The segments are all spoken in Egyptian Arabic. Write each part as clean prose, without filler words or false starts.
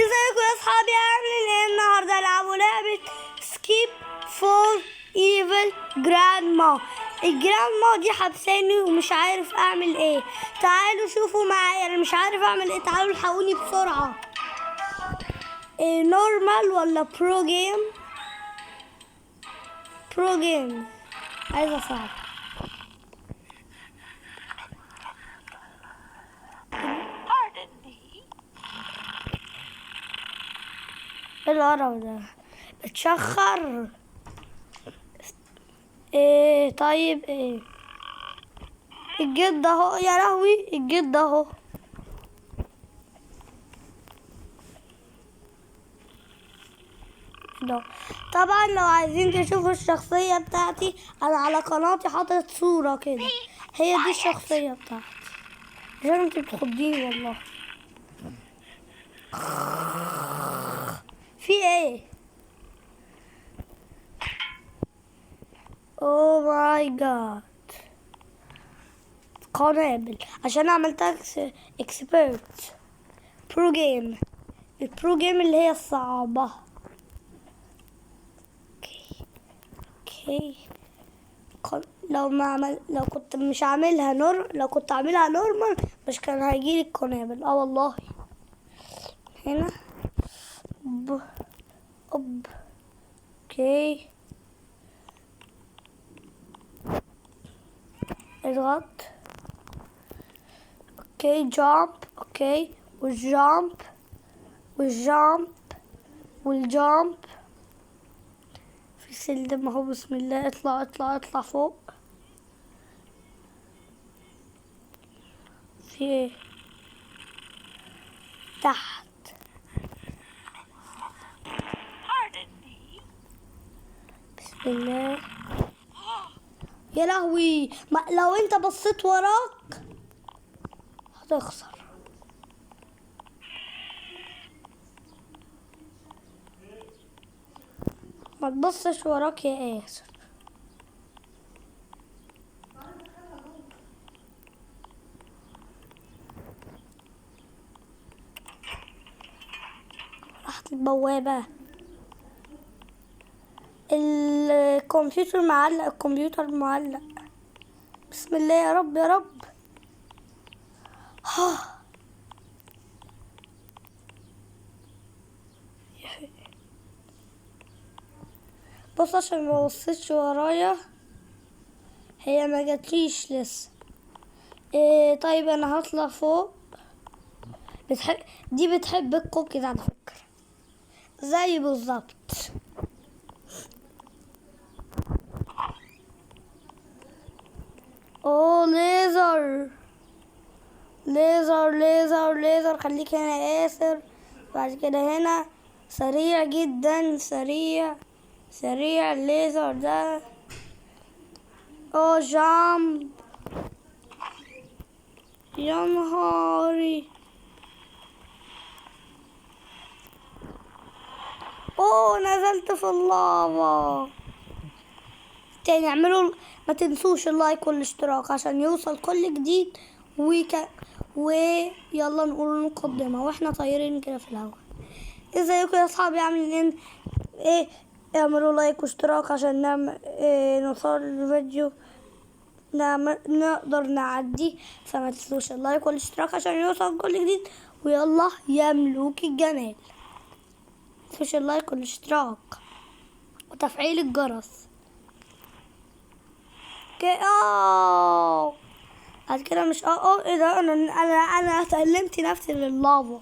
ازيكم يا اصحابي؟ عاملين ايه النهارده؟ العبوا لعبه Escape from Evil Grandma. ال grandma دي حبساني ومش عارف اعمل ايه. تعالوا شوفوا معايا، انا مش عارف اعمل ايه. تعالوا الحقوني بسرعه. إيه، normal ولا pro game؟ pro game عايزه صعب. Pardon me. ايه القرف ده؟ بتشخر. ايه طيب، ايه الجد اهو؟ يا لهوي الجد اهو. ده طبعا لو عايزين تشوفوا الشخصية بتاعتي، انا على قناتي حاطط صورة كده، هي دي الشخصية بتاعتي. عشان انت بتخضيني والله. في ايه؟ oh my God، قنابل. عشان عملتها expert pro game. ال pro game اللي هي الصعبة. okay okay، لو ما عمل، لو كنت مش عاملها لو كنت عاملها normal مش كان هيجيلي القنابل. والله. هنا ب اب. okay اضغط. okay jump. okay وال jump وال jump وال jump. في سلم اهو. بسم الله، اطلع اطلع اطلع فوق. في ايه تحت؟ Pardon me. بسم الله. يا لهوي، ما لو انت بصيت وراك هتخسر. ما تبصش وراك يا ياسر. راحت البوابة. الكمبيوتر معلق، الكمبيوتر معلق. بسم الله، يا رب يا رب. ها. بص عشان ما بصيتش ورايا، هي ما جاتليش لسه. إيه طيب انا هطلع فوق. دي بتحب الكوكيز على فكرة، زي بالظبط. اوه ليزر ليزر ليزر ليزر. خليك هنا يا ياسر. بعد كده هنا سريع جدا، سريع سريع الليزر ده. اوه jump. يا نهاري. اوه نزلت في اللافا تاني. اعملوا، ما تنسوش ال like والاشتراك عشان يوصل كل جديد. ويلا نقول المقدمة واحنا طايرين كده في الهواء. ازيكم يا اصحابي؟ عاملين ايه؟ اعملوا like واشتراك عشان نعمل إيه، نوصل الفيديو نقدر نعدي. فما تنسوش ال like والاشتراك عشان يوصل كل جديد. ويلا يا ملوك الجمال، ما تنسوش ال like والاشتراك وتفعيل الجرس. okay. بعد كده مش ايه ده؟ انا سلمت نفسي لللافا.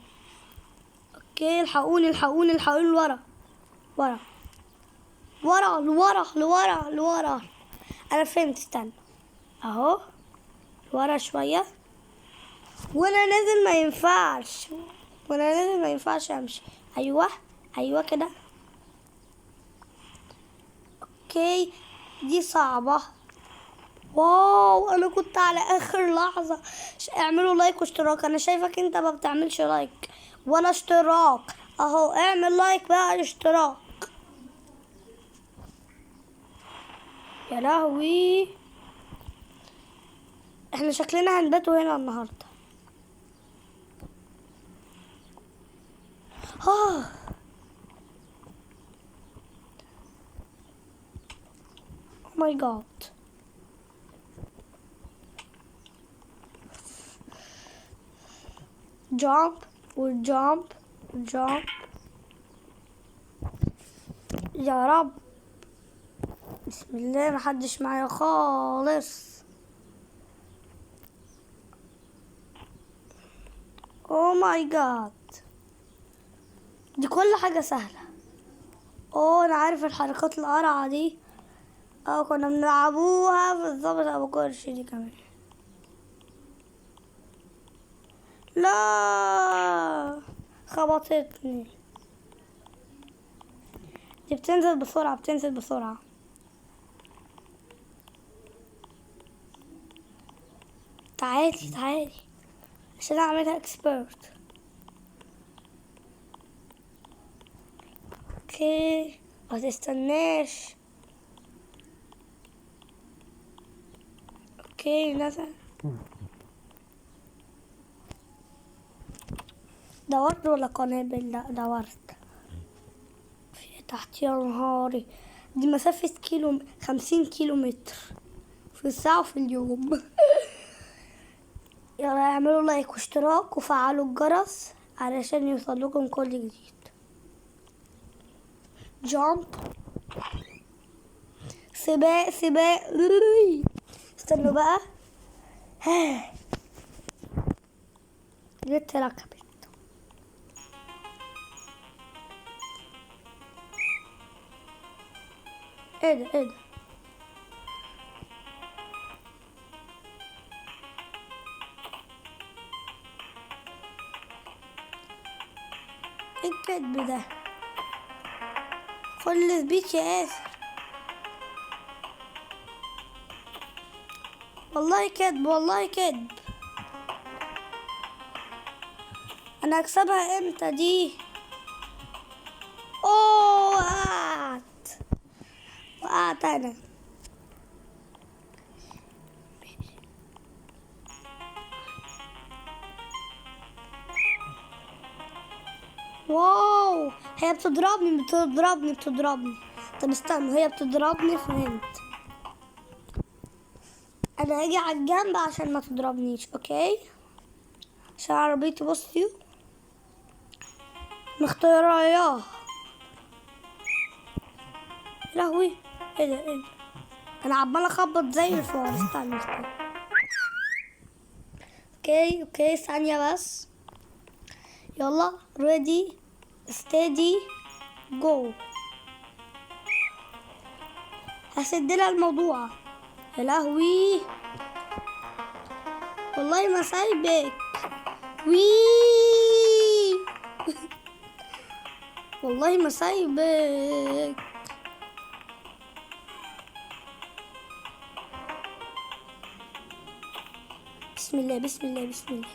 okay الحقوني الحقوني الحقوني. لورا ورا ورا لورا لورا لورا. انا فهمت، استنى اهو لورا شويه. وانا نازل ما ينفعش، وانا نازل ما ينفعش امشي. ايوه ايوه كده. okay دي صعبه. wow انا كنت على اخر لحظه. اعملوا like واشتراك. انا شايفك انت ما بتعملش like ولا اشتراك. اهو اعمل like بقى اشتراك. يا لهوي احنا شكلنا هنباتوا هنا النهارده. اه my God. Jump و jump jump. يا رب، بسم الله، محدش معايا خالص. oh my God، دي كل حاجة سهلة. اوه انا عارف الحركات القرعة دي، كنا بنلعبوها في الظابط ابو قرش دي كمان. لا خبطتني. دي بتنزل بسرعة، بتنزل بسرعة. تعالي تعالي عشان اعملها expert. okay ما تستناش. okay نزل. ده ورد ولا قنابل؟ لا ده ورد. في تحت، يا نهاري، دي مسافة 50 كيلو متر في الساعة وفي اليوم. يلا اعملوا like واشتراك وفعلوا الجرس علشان يوصل لكم كل جديد. jump، سباق سباق. استنوا بقى. جبت ركبت. ايه ده ايه ده؟ ايه الكدب ده؟ خلص بيك يا آسر، والله كدب والله كدب. انا هكسبها امتى دي؟ اوه وقعت، وقعت انا. واو هي بتضربني بتضربني بتضربني. طب استنى، هي بتضربني، فهمت. انا هاجي على الجنب عشان ما تضربنيش. okay عشان عربيتي بصي مختاره يا لهوي. ايه ده ايه ده؟ انا عمال اخبط زي الفار. استنى استنى. okay okay ثانية بس. يلا ready steady go. هسد لها الموضوع. يا لهوي والله ما سايبك. وي والله ما سايبك. بسم الله بسم الله بسم الله.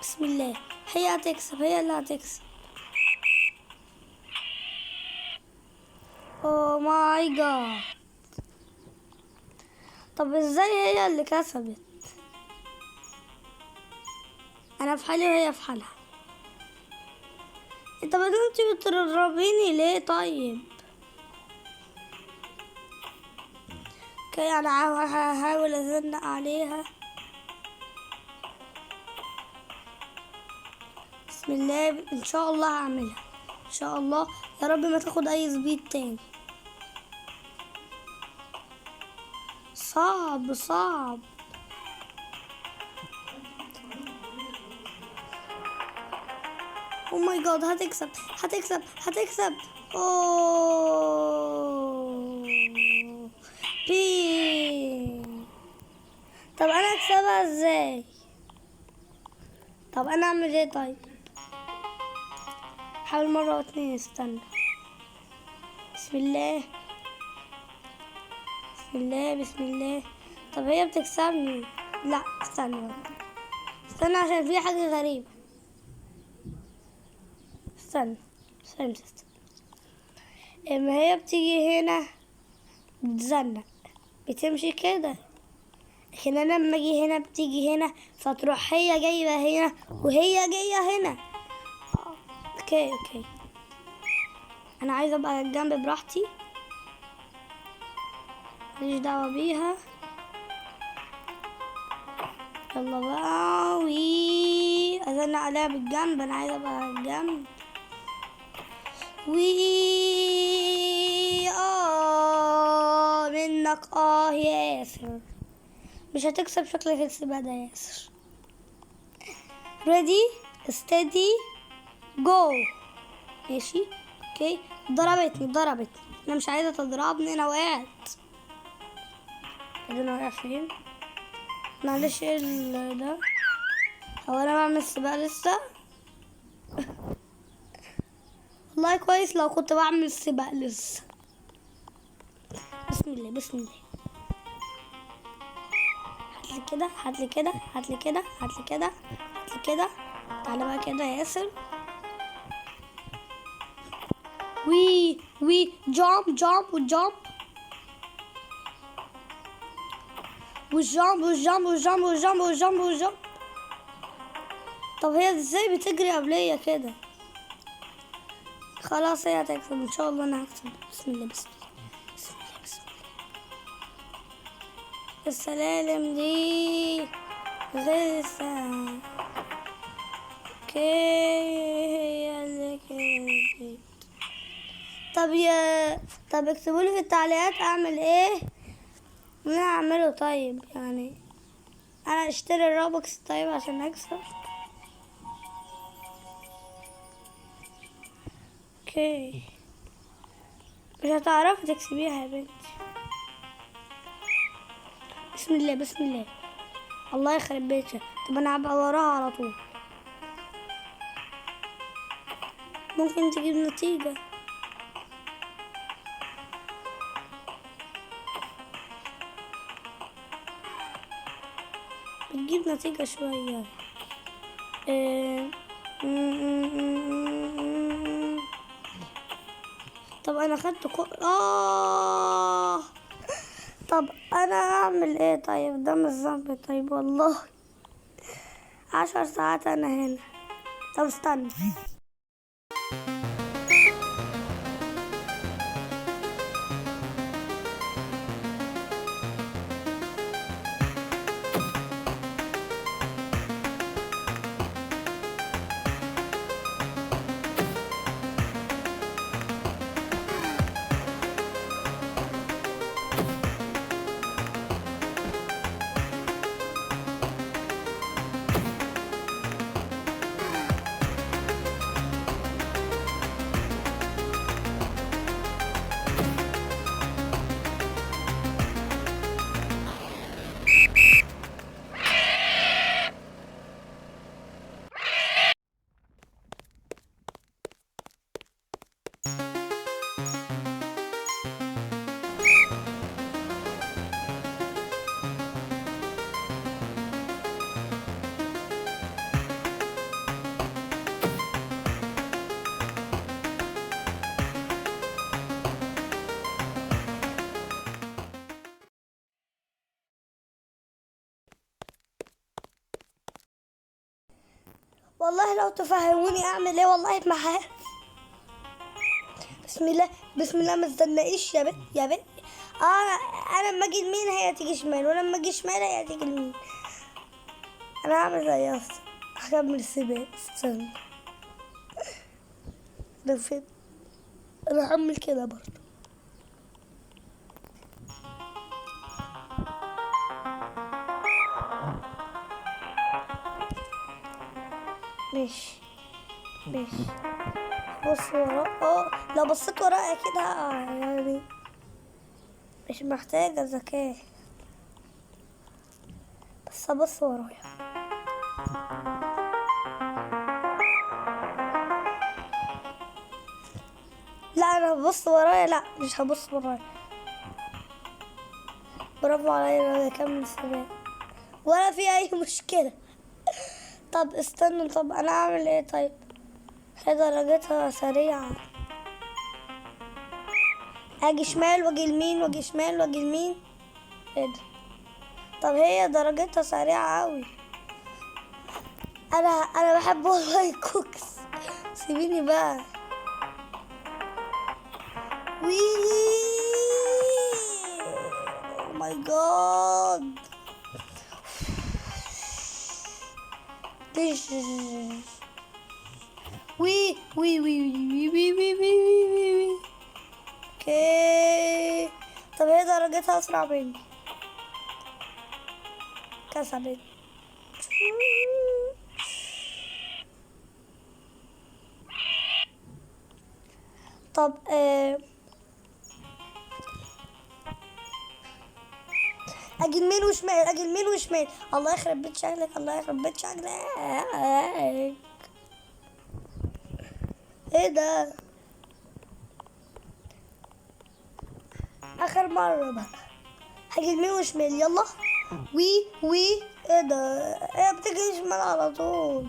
بسم الله. هي هتكسب، هي اللي هتكسب. oh my God. طب ازاي هي اللي كسبت؟ انا في حالي وهي في حالها. انت انتي بتضربيني ليه طيب؟ okay انا هحاول ازنق عليها. بسم الله، ان شاء الله هعملها ان شاء الله. يا رب ما تاخد اي speed تاني. صعب صعب. oh my God هتكسب هتكسب هتكسب. اوه بي. طب انا اكسبها ازاي؟ طب انا اعمل ايه طيب؟ حاول مرة واتنين. استنى. بسم الله بسم الله بسم الله. طب هي بتكسبني؟ لا استنى استنى عشان في حاجة غريبة. استنى استنى استنى. اما هي بتيجي هنا بتزنق، بتمشي كده، لكن انا لما اجي هنا بتيجي هنا، فتروح هي جايبه هنا وهي جاية هنا. okay okay، انا عايزه ابقى على الجنب براحتي، ماليش دعوه بيها. يلا بقى، وي ازنق عليها بالجنب، انا عايزه ابقى على الجنب. وي منك يا ياسر، مش هتكسب شكلك السباق ده يا ياسر. ready steady go. ماشي okay، ضربتني ضربتني، انا مش عايزه تضربني، انا وقعت. انا واقع فين؟ معلش ايه ده؟ هو انا بعمل سباق لسه؟ والله كويس لو كنت بعمل سباق لسه. بسم الله بسم الله. هاتلي كده هاتلي كده هاتلي كده هاتلي كده هاتلي كده. تعالى بقى كده يا ياسر. وي وي jump jump و jump وال jump وال jump وال jump وال jump وال jump وال jump. طب هي ازاي بتجري قبلية كده؟ خلاص هي هتكسب ان شاء الله، انا هكسب. بسم الله بسم الله بسم الله بسم الله. السلالم دي غلسة. okay هي اللي كسبت. طب اكتبولي في التعليقات اعمل ايه، انا اعمله. طيب يعني انا اشتري ال Robux طيب عشان اكسب. okay مش هتعرفي تكسبيها يا بنتي. بسم الله بسم الله. الله يخرب بيتها. طب انا هبقى وراها على طول، ممكن تجيب نتيجة. بتجيب نتيجة شوية. طب انا خدت طب انا اعمل ايه طيب؟ ده مش ذنبي طيب والله. 10 ساعات انا هنا. طب استنى. والله لو تفهموني اعمل ايه والله ما عارف. بسم الله بسم الله. ما تزنقيش يا بنت يا بنت. انا لما اجي يمين هي تيجي شمال، ولما اجي شمال هي تيجي يمين. انا هعمل زي ياسر، هكمل سباق. استنى ده فين؟ انا هعمل كده برضه. ماشي ماشي. بص ورا. لو بصيت ورايا كده يعني مش محتاجة ذكاء، بس ابص ورايا. لا انا هبص ورايا. لا مش هبص ورايا. برافو عليا، انا اكمل سباق ولا في اي مشكلة. طب استنوا، طب انا اعمل ايه طيب؟ هي درجتها سريعة. اجي شمال واجي يمين واجي شمال واجي يمين. ايه ده؟ طب هي درجتها سريعة قوي. انا بحب والله كوكس. سيبيني بقى. وي oh my God. وي وي وي وي وي وي وي وي وي. okay. طب هي درجتها اسرع مني. كسبت. طب اجي يمين وشمال، اجي يمين وشمال. الله يخرب بيت شكلك، الله يخرب بيت شكلك. ايه ده؟ اخر مرة بقى هاجي يمين وشمال. يلا وي وي. ايه ده؟ ايه بتجري شمال على طول.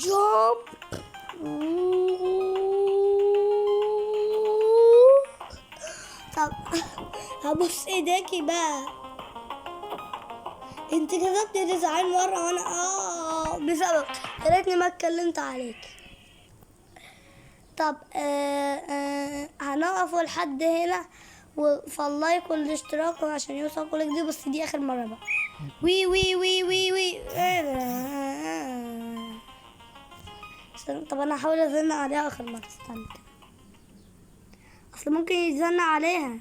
jump. طب هبص ايديكي بقى. انت كذبتي 90 مرة وانا بسبب يا ريتني ما اتكلمت عليك. طب هنقف لحد هنا، فال like والاشتراك عشان يوصل كل جديد. بس دي اخر مرة بقى. وي وي وي وي وي. طب انا هحاول ازن عليها اخر مرة. استنى، اصل ممكن يتزن عليها.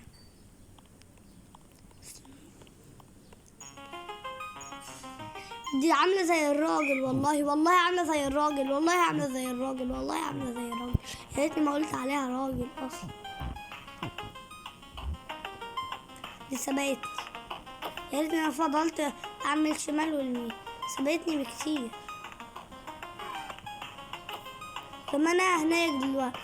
دي عامله زي الراجل والله، والله عامله زي الراجل، والله عامله زي الراجل، والله عامله زي الراجل. يا ريتني ما قلت عليها راجل اصلا. دي سبقتني. يا ريتني انا فضلت اعمل شمال واليمين، سبقتني بكتير. طب انا هناك دلوقتي.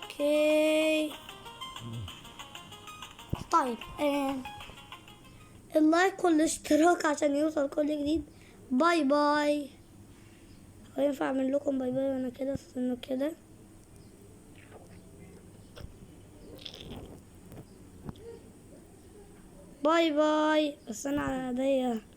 okay طيب ال like والاشتراك عشان يوصل كل جديد. bye bye. هو ينفع اعمل لكم bye bye وانا كده؟ استنوا كده. bye bye. بس انا على ايديا.